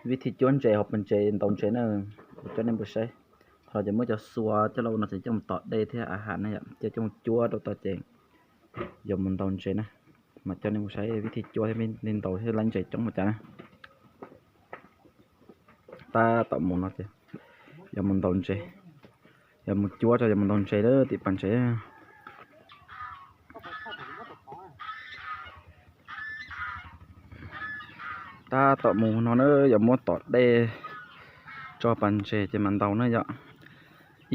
Vib thij cuab ntses hauv pas ntses ntaus ntses na, kuv coj nej mus saib. Qhov no ces muab cov xua coj los ua no ces coj mus tom dej thiab a has na yom, coj coj mus cuab rau tod ces yuav mus ntaus ntses na. Mas coj nej mus saib vib thij cuab thiab li ntaus thiab laib ntses coob ua cas na. Tab tom mus no ces yuav mus ntaus ntses, yuav mus cuab rau yuav mus ntaus ntses lawm tim pas ntses. Tab tom mus no na, yuav muab tom dej tso pas ntses ces mas ntaus na yom.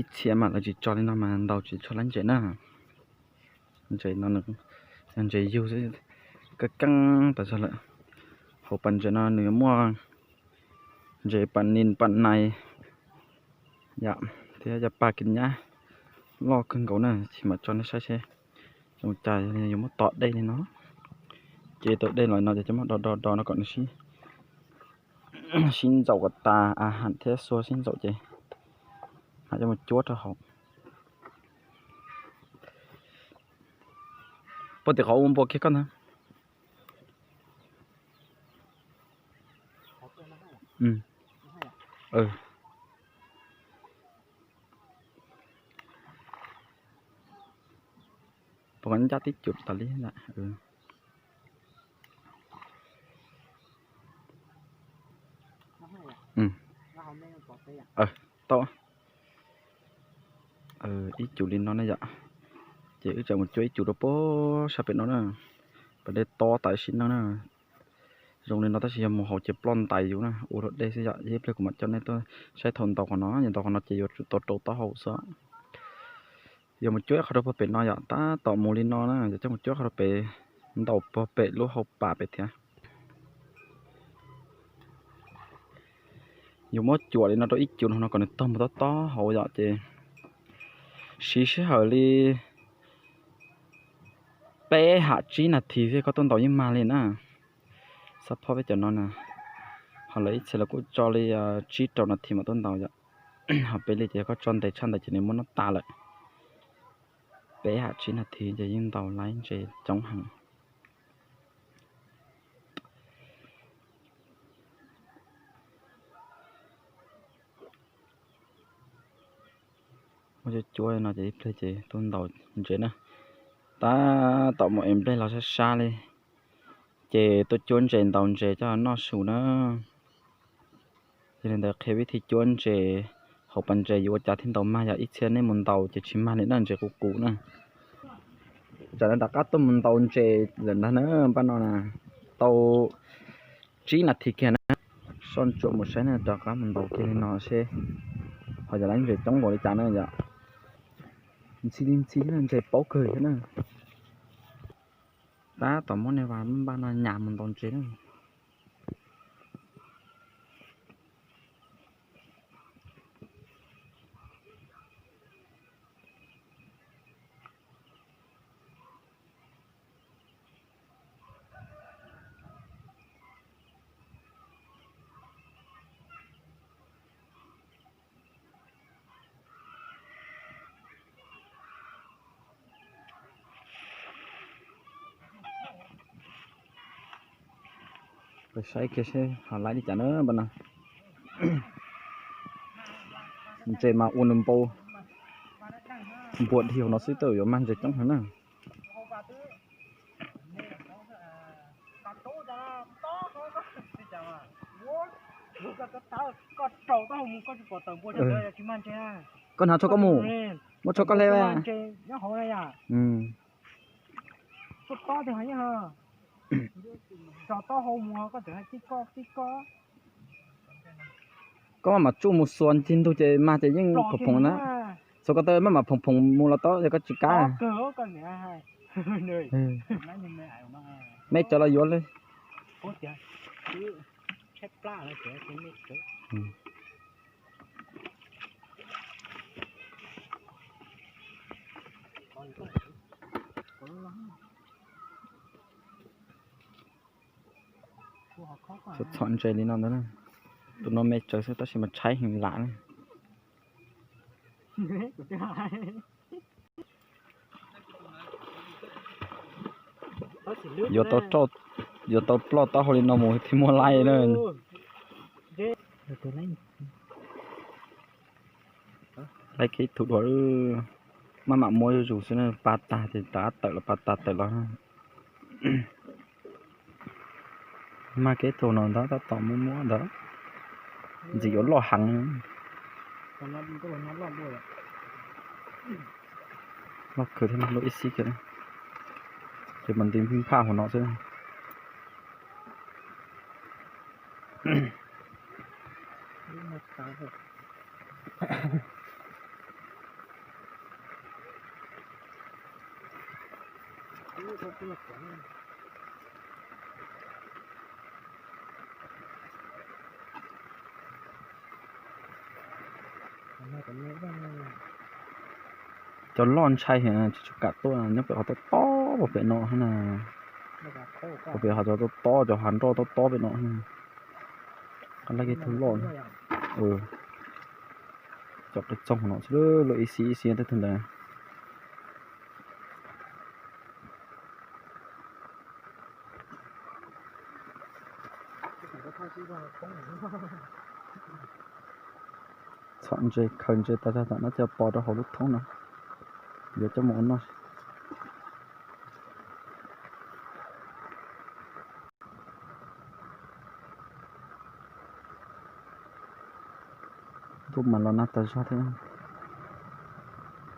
Ib txhia mas lawv tsis tso li no mas ntaus tsis tshua laib ntses na. Ntses no yog ntses yug xwb, keeb keeb tas zog lawm. Hauv pas ntses no nws yuav muaj ntses pas nis pas nais yom, thiab cov paj kis nyab loj kawg nkaus na, tsis mam tso nej saib seb zoo cas. Yuav muab tom dej li no, ces tom dej los no ces coj muab do do do no kom nws sib sib ntsaum kom tas a has thiab xua sib ntsaum ces mam coj mus cuab rau hauv. Puag tim qhov ua npua kiag koj ntag. Puas ncaj tib cum tas li. Tau ib cum li no na yom. Ces wb tseem mus cuab ib cum rau puag sab pem no na. Pas dej tob tas sim neej na. Zoo li no tab sis yog mus hauv ces ploj ntais yus na, ua luam dej xwb yom. Ib pliag kuv mam coj nej tuaj saib thaum ntaus qhov no, yog ntaus qhov no ces yuav tsum tau rau taub hau xwb. Yuav mus cuab ib qho rau puag pem no yom, tab tom mus li no na, yuav coj mus cuab qho rau pem, ntaus puag pem lub hau pas pem thiab. Yuav muab cuam li no rau ib cum no kom nws tog mus tob tob hauv yom, ces siv sij hawm li peb ham tsib nas this xwb koj tuaj ntaus yeej mag li na. Xab phob peb cov no na, ho lawv ib txhia lawv kuj tso li tsib rau nas this mam tuaj ntaus yom. Ho peb li ces yog koj tso ntev tshaj ntawd ces nws muab noj tas lawm. Peb ham tsib nas this ces yeej ntaus laib ntses coob heev. Muab cuab cuab no ces ib pliag ces tuaj ntaus ntses na. Tab tom mus ev nplej los sab sab li, ces tuaj cuab ntses ntaus ntses coj noj su na. Yog li ntawd qhia vib thij cuab ntses hauv pas ntses yuav ua cas thiaj ntaus mag, yog ib txhia nej mus ntaus ces tsis mag li na, ntses qus qus na. Tsam no rov qab tuaj mus ntaus ntses lawm ntag na, npaj no na, tau tsib nas this kiag na. Soj ntsuam mus saib na, rov qab mus ntaus kiag li no seb ho yog lawv ntses coob npaum li cas na yom. Ntxhi li ntxhi na, ntses paub kawg thiab na. Tab tom muab niag vas npaj no nyas mus ntaus ntses na. Saib kiag seb ho laib li cas na npaj no. Ntses mas ua nws npau npua dhia hauv no xwb, twb yuav mag ntses coob heev na. Koj hnav tsho koj mus, muab tsho koj hle. Koj maj mam tsuj mus xuas ncig ntug ces mag ces yeej phoom phoom na. Xuas koj taw maj mam phoom phoom mus los tau, yog koj tsis kav. Meb cov los yuav li. Txhom ntses li no ntag na. Tus no me tsawv xwb tab sis mas tshaib heev lam na. Yuav tau ploj taub hau li no mus thiaj muaj laij na. Laib kev tug dua, maj mam muab zuj zus xwb na, pa tag ces rov qab tawm los, pa tag tawm los. Mag kev tug no ntag, tab tom muab muab ntawd, ntxim yuav loj heev. Loj kawg thiab, loj ib xib kawg, ces mas nti phij phaj hauv no xwb. Cov loj ntshai heev, tsis tshua kam tuaj, nyob pem qhov tob tob pem no na. Pem qhov tob tob, cov hav nroj tob tob pem no. Qab laj kev tug loj. Cov qe txoog no xwb, loj ib xib ib xib tej tug ntawd. Txhom ntses khaws ntses tas zog tam no thiaj pov rau hauv lub thoob no, yuav coj mus ua noj. Ntuj mas los nag tas zog thiab.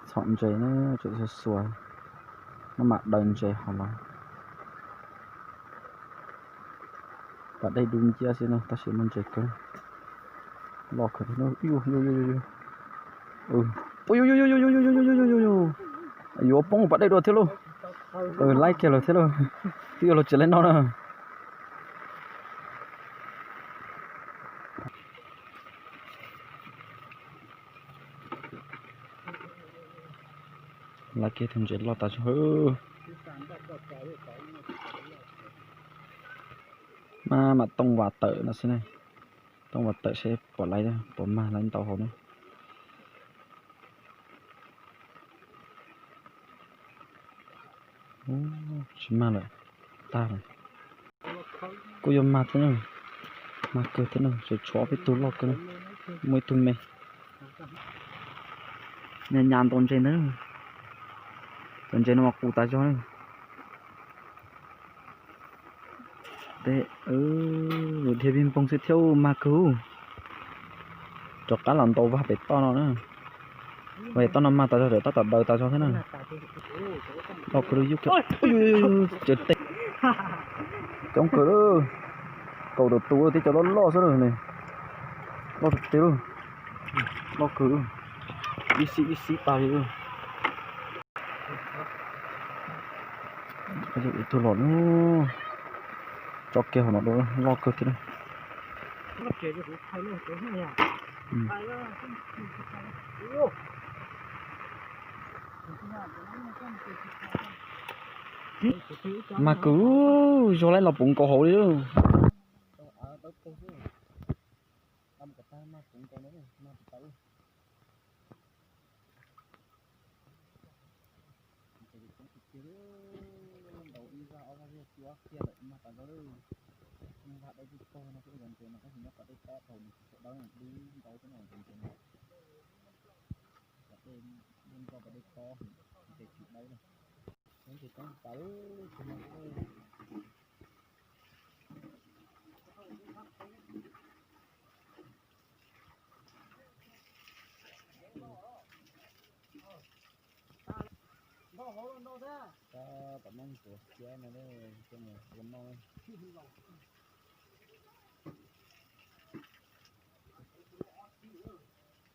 Txhom ntses na, tseem xuas xuas, maj mam daws ntses hauv los. Pas dej dub nciab xwb na, tab sis muaj ntses kawg. Loj kawg thiab. Yuav poob pas dej dua thiab lauj. Laib kiag lawm thiab lauj. Twb yuav luag tsis laib noj na. Laj kiag tug ntses loj tas zog. Maj mam tooj vas tawm no xwb ne. Tooj vas tawm seb puas laib, puas mag laib ntau hauv na. Tsis mag lawm, tag lawm. Kuj yuav mag thiab na, mag kawg thiab na, tseem tshuav ob peb tug loj kawg na, muaj ib tug me. Nyas nyas ntaus ntses ntawd, cov ntses no mas qus tas zog na. Dhia vij npoog xwb thiab, mag kawg. Rov qab los ntaus vag pem toj no na. Vag pem toj no mag tas zog, tab tom daws tas zog thiab na. Loj kawg li, yub kiag, cawv tes, coob kawg li. Kaum tawm tus thiab, cov loj loj xwb na. Loj tiag tiag li, loj kawg, ib xib ib xib tas li. Ib tug los, tso kiag hauv no, loj kawg thiab. Mag kawg, zog laib los puv nkaus hauv li. Ntaus ib zaj ob zaj tiag tiag lawm, mag tas zog lawm. Mag dai dub tag no, cov ntses no tab sis nyob pas dej tob thaum nws tsis tshua dawb, dub ntau xwb no, cov ntses no. Pas dej dub ntau, pas dej tob, ntses tsis dawb na. Cov ntses coob tas li, tsis mag. Tab tom muab ntsuav xiab no, coj mus ua noj.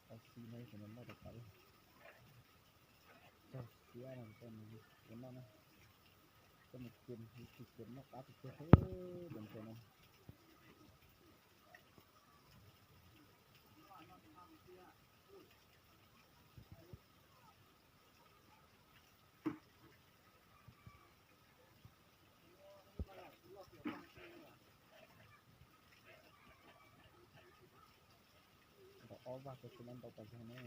Tau xi no, cov no loj tas tas li. Tau xiab no, coj mus ua noj na. Coj mus cia, cia noj qab tiag tiag, cov ntses no. Ntaus ob vaj koj tsis muab ntaus tas zog ne.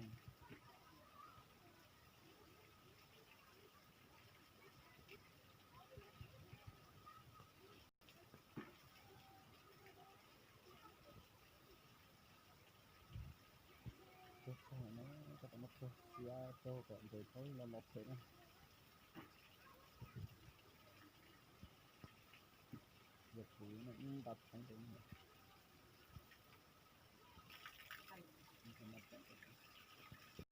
Xiab raug kom ntes tau los los phem na. Yog kuv no ib nta thoob rau no.